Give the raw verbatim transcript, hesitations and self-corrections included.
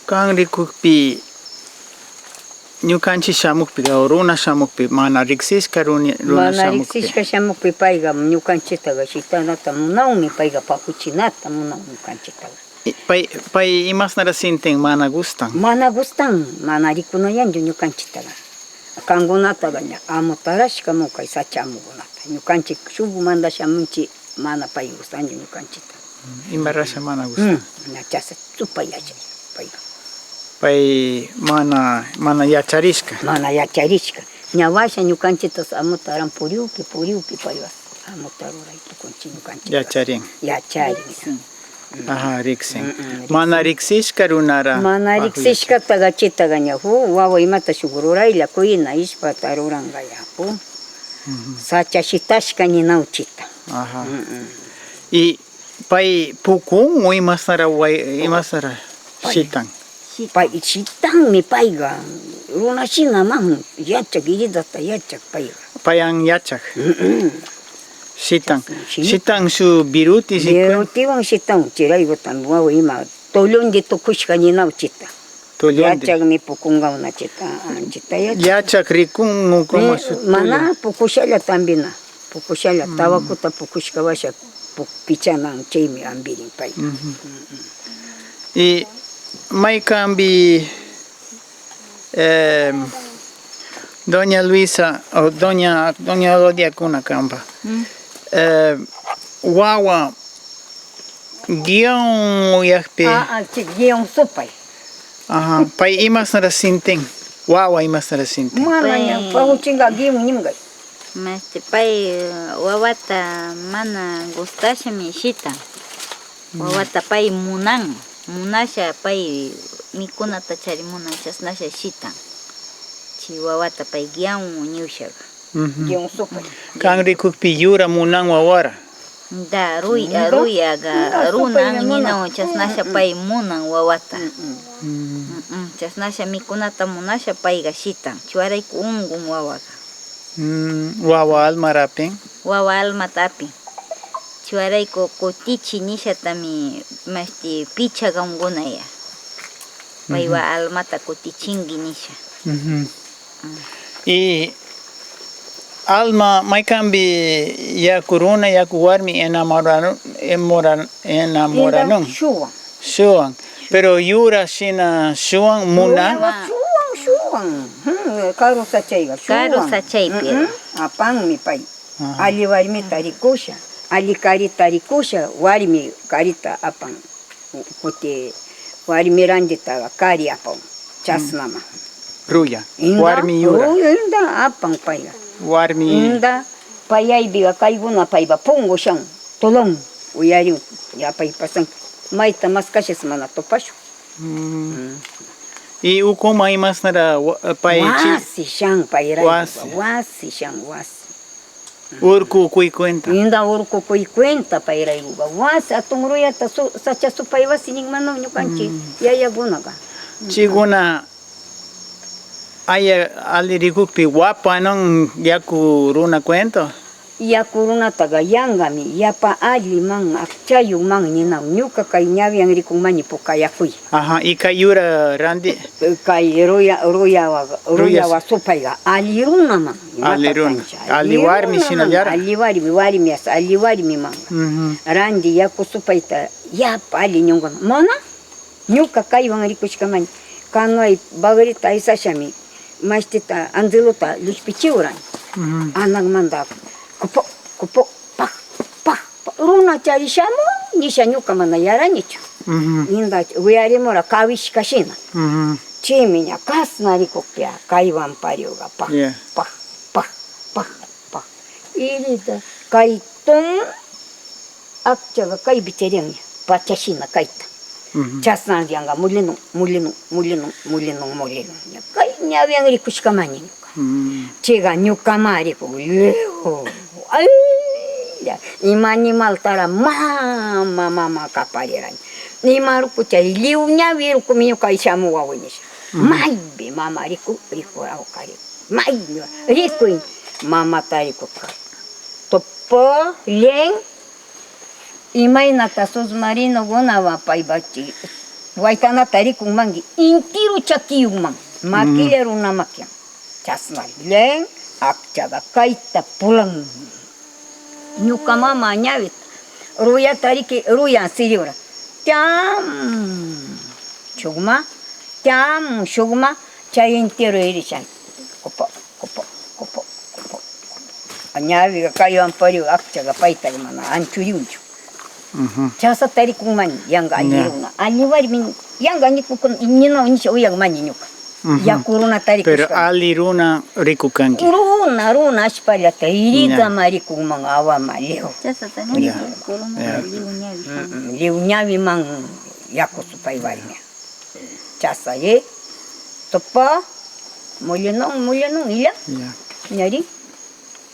Kan rikukpi, ñukanchik shamukpi, o runa shamukpi, mana riksishka runi-, runa Mana shamukpi. Riksishka shamukpi payqa ñukanchiktaqa shitanata munanmi, payqa paquchinata munan ñukanchiktaqa. I-, pay, pay imasnara sintin, mana gustan? Mana gustan, mana rikunayanchu ñukanchiktaqa. Kankunataqa ña amutarashka mun kay sacha amukunata. Ñukanchik shukmanda shamunchik, mana pay gustanchu ñukanchikta. Mm, imarasha mana gustan. Mm, ña chasa supay yachay, payqa. Pay mana, mana yacharishka. Mana yacharishka. Ña washa ñukanchiktas amutaran puriupi, puriupi paywas amuta ruray tukunchik ñukanchiktas. Yacharin. Yacharin. Riksin. Ajá, riksin. Mm, mm, riksin. Mana riksishka runara. Mana riksishkataqa chitaqa ña, hu, wawa imata shuk ruraylla, kuyna, ishpata ruranqaya, hu. Mhm. Sacha shitashka ninawchita. Ajá. Mm, mm. Y pay pukun o imasnara way-, imasnara Pay. Shitan? Pay shitanmi payqa, runa shinaman yachak, heridasta yachak payqa. Payan yachak. Mm-mm. Shitan. Shi- Shitan su biruti, shitan. Birutiwan shitan, chiraygutan wawa ima, tullundi tukushka ninawchita. Tullundi. Yachakmi pukunqa unachita, anchita yachak. Yachak rikun, ukuma Ni-, su tullu. Mana pukushalla tambina. Pukushalla, mm, tawakuta pukushka washa puk-, pichanan chaymi ambirin payqa. Mhm. Mm, mm. Y maykanbi, em, doña Luisa o doña, doña Gloria kuna kanpa. Mm. Eh, wawa guion uyakpi. Ah, ah, chi-, guion supay. Ajá, pay imasnara sintin? Wawa imasnara sintin? Mana ña, pay pahuchinga guion nimgay. Masti pay wawata mana gustashami shitan. Mm. Wawata pay munan, munasha pay mikunata charimunan, chasnasha shitan. Chi wawata pay guion ñushaga. Mhm. Guion supay. Kan rikukpi yura munan wawara. Da, ruy-, Nda, ruyaga, nda, runan supay ninawan, munan. Chasnasha, mm, mm, pay munan wawata. Mm, mm. Mm. Mm, mm, chasnasha mikunata munasha payga shitan. Chuwarayku ungun wawaga. Mm, wawa almarapin? Wawa almatapin. Chuwarayku kutichi nishatami mashti pichaga ungunaya. Paywa, mhm, almata kutichingi nisha. Mhm. Mm. Y alma, maykanbi yaku runa, yaku warmi enamoranu-, enamora-, enamoranun. Inda shuwan. Shuwan. Pero yura shina shuwan muna. Yura shuwan, shuwan. Hmm, karu sachayga, shuwan. Karu sachaypi. Mm-mm. Apanmi pay. Ajá. Alli warmita rikusha, alli karita rikusha, warmi karita apan. Kuti warmi randitaga kari apan, chasnaman. Ruya. Inda, warmi yura. Ruya, inda apan payga. Warmi. Inda payaybiga kayguna payba pungu shan, tulun, uyarin, yapay pasan, mayta maskashas mana tupashun. Mm. Mm. Y ukuma imasnara wa-, pay chi- Wasi shan payrayku, wasi. Wasi shan, wasi. Urkukuy cuenta. Inda urkukuy cuenta payraykuga. Wasi atun ruyata su-, sacha supay wasi ninmannu ñukanchik, mm, yayakunaga. Chikuna aya alli rikukpi wapanun yaku runa cuento. Yaku runataga yangami, yapa alliman, akchayuman ninam, ñuka kay ñawiyan rikunmaña puka yakuy. Ajá, y kay yura randi- Kay ruya-, ruyawa-, ruya- ruyawa supayga alli runaman. Alli runa. Imata tancha? Alli warmi runaman, shinallara. Alli warmi, warmi as-, alli warmiman. Mhm. Randi yaku supayta yapa alli ñunkuna. Mana? Ñuka kaywan rikushkamaña. Kanuay bagrita aysashami. Mashtita Angelota llishpichiwran. Mhm. Anagmanda kupu, kupu, paj, paj, paj. Runa chari shamun nisha ñuka mana yarañachu. Mhm. Inda uyarimura kawishka shina. Mhm. Chaymi ña kasna rikukpiya kaywan pariuga paj, yeah, paj, paj, paj, paj. Irita kaytun akchaga kaypi charianña, pacha shina kayta. Mhm. Chasnallanqa mullinun, mullinun, mullinun, mullinun, mullinun. Ña kay ñawiyan rikushkamaña ñuqa. Mm. Chayqa ñuqamari, lluqu. Ay, ya, ima animaltara mama, mama kapariraña. Ima ruku chay lliw ñawi rukumi ñuqa shamuwawin nisha. Mhm. Maypi mama riku, riku, awqa riku. Maypi rikuy, mamata rikuqa. Tupu, llen, imaynata submarinokuna wapaybachi. Waytanata rikunmanki, intiru chakiyuqman, makilla runa makiwan. Chasnallan akchaqa kayta pulan. Ñuqa mama ñawit ruyata riki, ruyan siribra. Cham, chugma, cham, chugma, chay entero irishan. Kupo, kupo, kupo, kupo. Ñawiqa kaywan pariw akchaqa paytaqa mana anchuriwchu. Chasata rikunman yanqa alli runa, alli warmi, yanqa ñikukun, ñinaw nisha uyanmanña ñuqa. Yaku runata rikushpa. Pero alli runa rikukanki. Runa, runa, ashpallata irigama rikunman, awama, liw. Chasata ña rikukurunman, liw ñawi. Mm, mm, liw ñawiman yaku supay warmi. Chasa, ye. Tupa, mullinon, mullinon, illa. Ya. Ñari.